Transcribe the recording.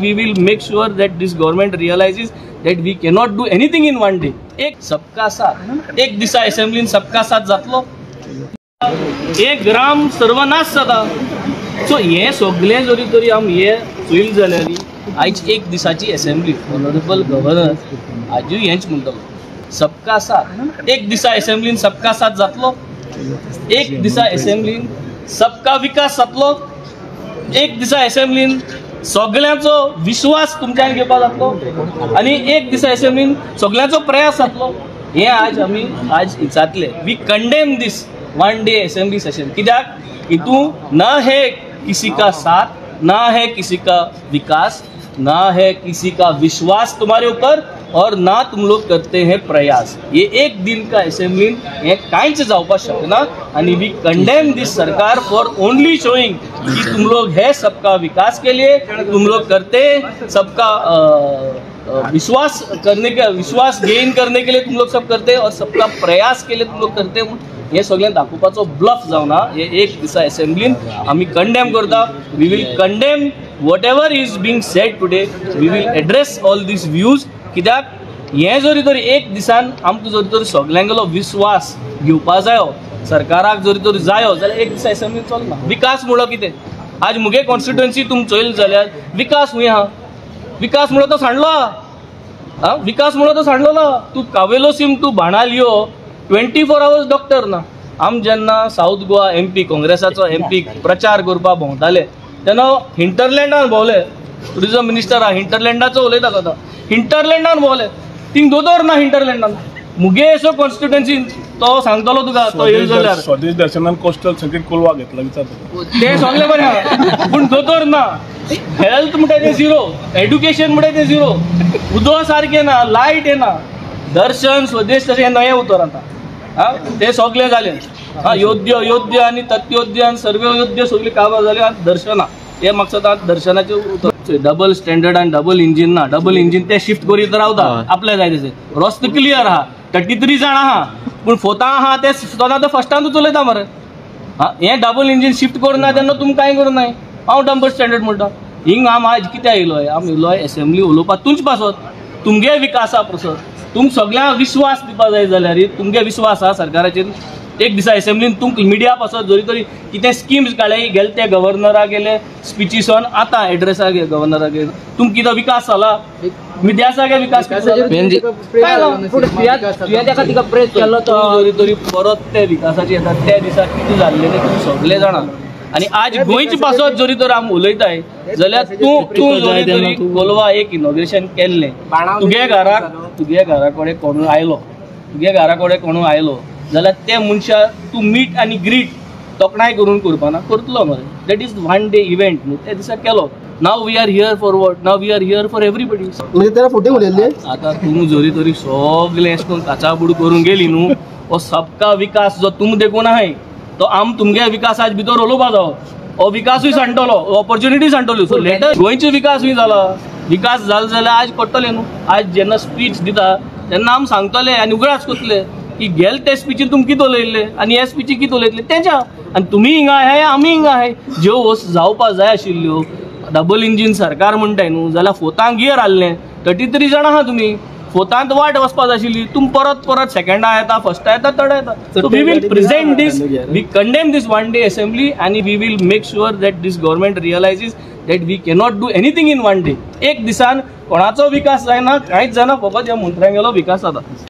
We will make sure that this government realizes that we cannot do anything in one day. एक सबका साथ, एक दिसा असेंब्लीन सबका साथ जातलो, एक ग्राम सर्वनाश जाता. सो हे सगळें जरी तरी आमी हे चोयल जाल्यार आयज एक दिसाची असेंब्ली ऑनरेबल गव्हर्नर आजूय हेंच म्हणटलो, सबका साथ. एक दिसा असेंब्लीन सबका साथ जातलो, एक दिसा असेंब्लीन सबका विकास जातलो, एक दिसा असेंब्लीन सगळ्यांचो विश्वास तुमच्यान घेवपा जातलो आनी एक दिसा असेंब्लीन सगळ्यांचो प्रयास जातलो. हे आज आमी आज विचारतले. We condemn this one day assembly session. कित्याक हितून ना है किसी का साथ, ना है किसी का विकास, ना है किसी का विश्वास तुम्हारे ऊपर और ना तुम लोग करते हैं प्रयास. ये एक दिन का असेंब्ली हे कांयच जावपाक शकना आनी we condemn this सरकार फॉर ओनली शोइंग कि तुम लोग है सबका विकास के लिए, तुम लोग करते सबका विश्वास करने के, विश्वास गेन करने के लिए तुम लोग सब करते और सबका प्रयास के लिए तुम लोग करते. हे सगळें दाखोवपाचो ब्लफ जावना. हे एक दिसा असेंब्लीन आमी कंडेम करता. We will condemn whatever is being said today. We will address all these views. कित्याक हें जरी तरी एक दिसान आमकां जरी तरी सगल्यांगेलो विश्वास घेवपा जायो, सरकाराक जरी तरी जायो जाल्यार एक दिसा असेंब्लीन चलना. विकास म्हणलो कितें, आज मुगे कॉन्स्टिट्युएन्सी तुमी चोयल जाल्यार विकास खूंय आहा? विकास म्हणलो तो सांडलो आहा, विकास म्हणलो तो सांडलो ना. तूं कावेलोसीम तूं बाणालियो 24 आवर्स डॉक्टर ना. आम जेन्ना सावथ गोवा एम पी काँग्रेसाचो एम पी प्रचार करपाक भोंवताले तेन्ना हिंटरलँडान भोंवले. टुरिजम मिनिस्टर आहा, हिंटरलँडाचो उलयता आतां. हिंटरलँडान भोंवले, थिंग दोतोर ना हिंटरलँडान. मुगे असो कॉन्स्टिट्युएन्सीन तो सांगतलो तुका तो येयल जाल्यार स्वदेश दर्शनान कोस्टल सर्किट कोलवा घेतला विचारता ते सगळें बरें आहा, पूण दोतोर ना. हेल्थ म्हणटा तें झिरो, एड्युकेशन म्हणटा तें झिरो, उदक सारकें ना, लायट येना. दर्शन स्वदेश तशें नवें उतर आतां ते सगळें जालें. हा, योद्य योद्य आनी तत्योद्य आनी सर्व योद्य सगळीं कामां जालीं आनी दर्शना हे मकसद आतां दर्शनाचें उतर. डबल स्टँडर्ड आनी डबल इंजीन ना. डबल इंजीन ते शिफ्ट करीत रावता आपल्या जाय तशें. रस्तो क्लियर आहा, 33 जाण आहा, पूण फोतां आहा ते सदां ते फस्टानूच उलयता मरे. हा, हें डबल इंजीन शिफ्ट करुना तेन्ना तुमी कांय करूं नाय. हांव डबल स्टँडर्ड म्हणटा. हिंग आम आज कित्याक येयलो, आम येयलो एसेंब्ली उलोवपाक तुमचे पासत, तुमगे विकासा पासत. तुमकां सगळ्यांक विश्वास दिवपा जाय जाल्यार तुमगे विश्वास आहा सरकाराचेर. एक दिसा असेंब्लीन तुमकां मिडिया पासत जरी तरी कितें स्किम्स काडले गेले ते गव्हर्नरा गेले स्पिचीसोन आतां एड्रेसा गे गव्हर्नरा गेले तुमकां कितें विकास जाला मिडियासा विकास जरी तरी परत ते विकासाचे येता त्या दिसा कितें जाल्लें तें तुमी सगळे जाणा. आनी आज गोंयचे पासत जरी तर आमी उलयताय जाल्यार तूं तूं जरी तरी कोलवा एक इनॉग्रेशन केल्लें, तुगे घराक तुगे घरा कडेन कोणूय आयलो, तुगे घरा कडेन कोणूय आयलो जाल्यार ते मनशा तूं मीट आनी ग्रीट तोखणाय करून करपाना करतलो मरे. That is one day event न्हू, त्या दिसा केलो. Now we are here for what? Now we are here for everybody. म्हणजे त्याला फोटे उलयल्ले. आतां तूं जरी तरी सगळें अशें करून काचाबूड करून गेली न्हू, हो सबका विकास जो तुम देखून आहाय तो आम तुमगे विकास आज भितर उलोवपा जावो. हो विकासूय सांडटलो, ऑपॉर्च्युनिटी सांडटली. सो लेटर गोंयचो विकासूय जाला. विकास जालो जाल्यार आज कळटलें न्हू. आज जेन्ना स्पीच दिता तेन्ना आमी सांगतले आनी उगडास करतले की गेले ते स्पिचीन तुमी कितें उलयल्ले आनी हे स्पिची कितें उलयतले तेंच्या. आनी तुमी हिंगा आहाय, आमी हिंगा आहाय. ज्यो वस्त जावपा जाय आशिल्ल्यो डबल इंजीन सरकार म्हणटाय न्हू, जाल्यार फोतांक गियर आहलें. 33 जाणां आहा तुमी, फोतांत वाट वचपा जाय आशिल्ली. तुमी परत परत सेकंडा येता, फर्स्टा येता, थर्डा येता. So we will present this, we condemn this one day assembly आनी we will make sure that this government realizes that we cannot do anything in one day. एक दिसान कोणाचो विकास जायना, कांयच जायना, फकत ह्या मंत्र्यांगेलो विकास जाता.